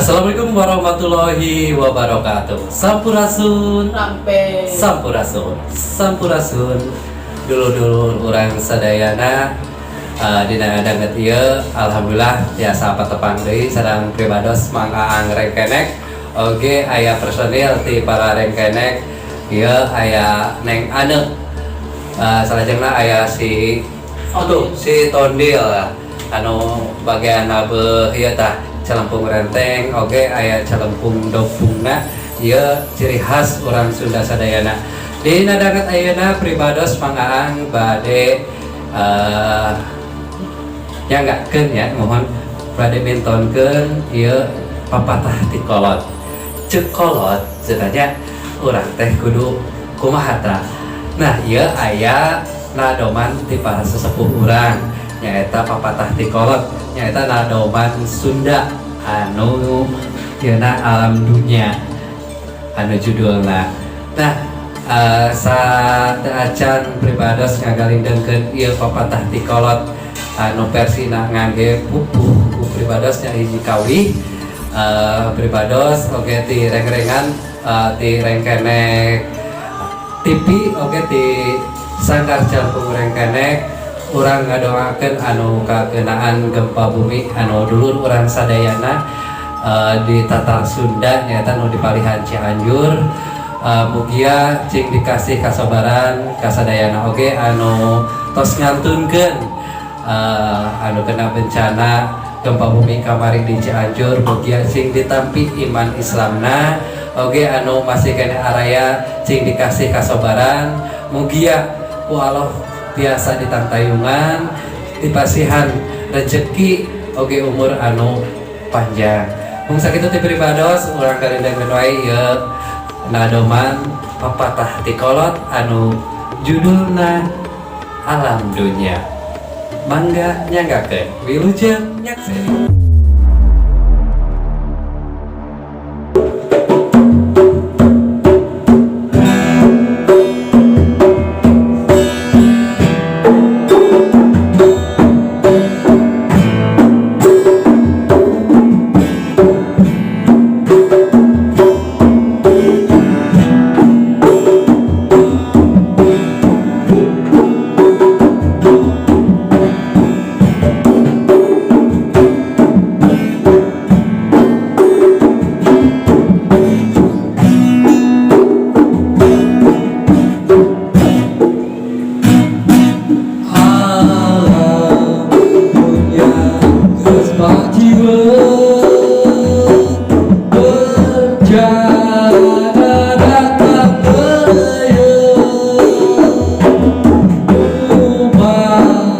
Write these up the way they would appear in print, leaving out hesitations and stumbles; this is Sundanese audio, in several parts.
Assalamualaikum warahmatullahi wabarakatuh. Sampurasun. Rampes. Sampurasun. Sampurasun. Dulur-dulur urang sadayana dina danget ieu, alhamdulillah tiasa patepang deui sareng pribados Mang Aang Rengkenek. Oge aya personil ti para Rengkenek ieu, aya Neng Ane. Salajengna aya si tuh si Tondil anu bagian nabeuh ieu tah celempung renteng, oge aya celempung dopungna. Ieu ciri khas urang Sunda sadayana. Dina danget ayeuna pribados Mang Aang bade ya enggak ya, mohon bade mintonkeun ieu papatah ti kolot. Cek kolot cenah urang teh kudu kumaha tah. Nah, ieu aya nadoman ti para sesepuh urang, nyaeta papatah ti kolot, nyaeta nadoman Sunda anu dina alam dunia anu judulna. Nah, saat acan pribados ngagalindengkeun ieu papatah ti kolot anu versina ngangge pupuh ku pribados nya hiji kawih, pribados oge ti rengrengan, ti Rengkenek TV oge ti Sanggar Celempung Rengkenek, urang ngadoakeun anu kakenaan gempa bumi anu dulur urang sadayana di Tatar Sunda, nyaeta nu di Palihan Cianjur. Mugia cing dikasih kasabaran kasadayana, oge anu tos ngantunkeun, anu kena bencana gempa bumi kamari di Cianjur, mugia cing ditampi iman Islamna. Oge anu masih kena araya cing dikasih kasabaran, mugia ku Allah tiasa ditangtayungan, dipasihan rezeki oge umur anu panjang. Mung sakitu ti pribados, urang galindengkeun wae ieu nadoman papatah ti kolot anu judulna Alam Dunia. Mangga nyanggakeun, wilujeng nyakseni. Alam dunia geus paciweuh, bencana datang ngeureuyeuh,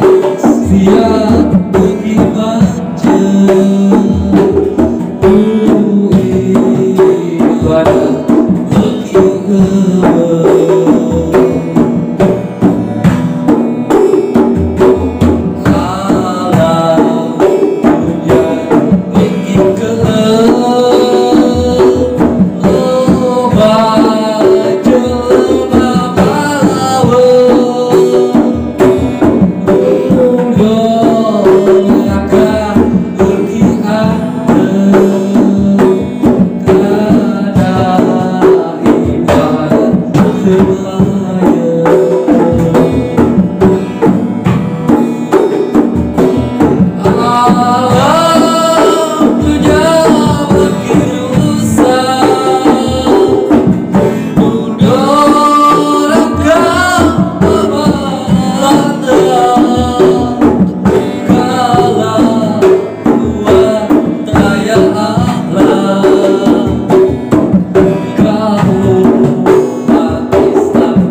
maksiat beuki manceur, ku ibadah beuki euweuh. Alam dunia beuki keueung, loba jelema palaweung, nu doraka beuki anteng, kana ibadah teu mayeung. Alam dunia beuki rusak, nu doraka pamalatang, kalakuan taya akhlak, ka umat Islam.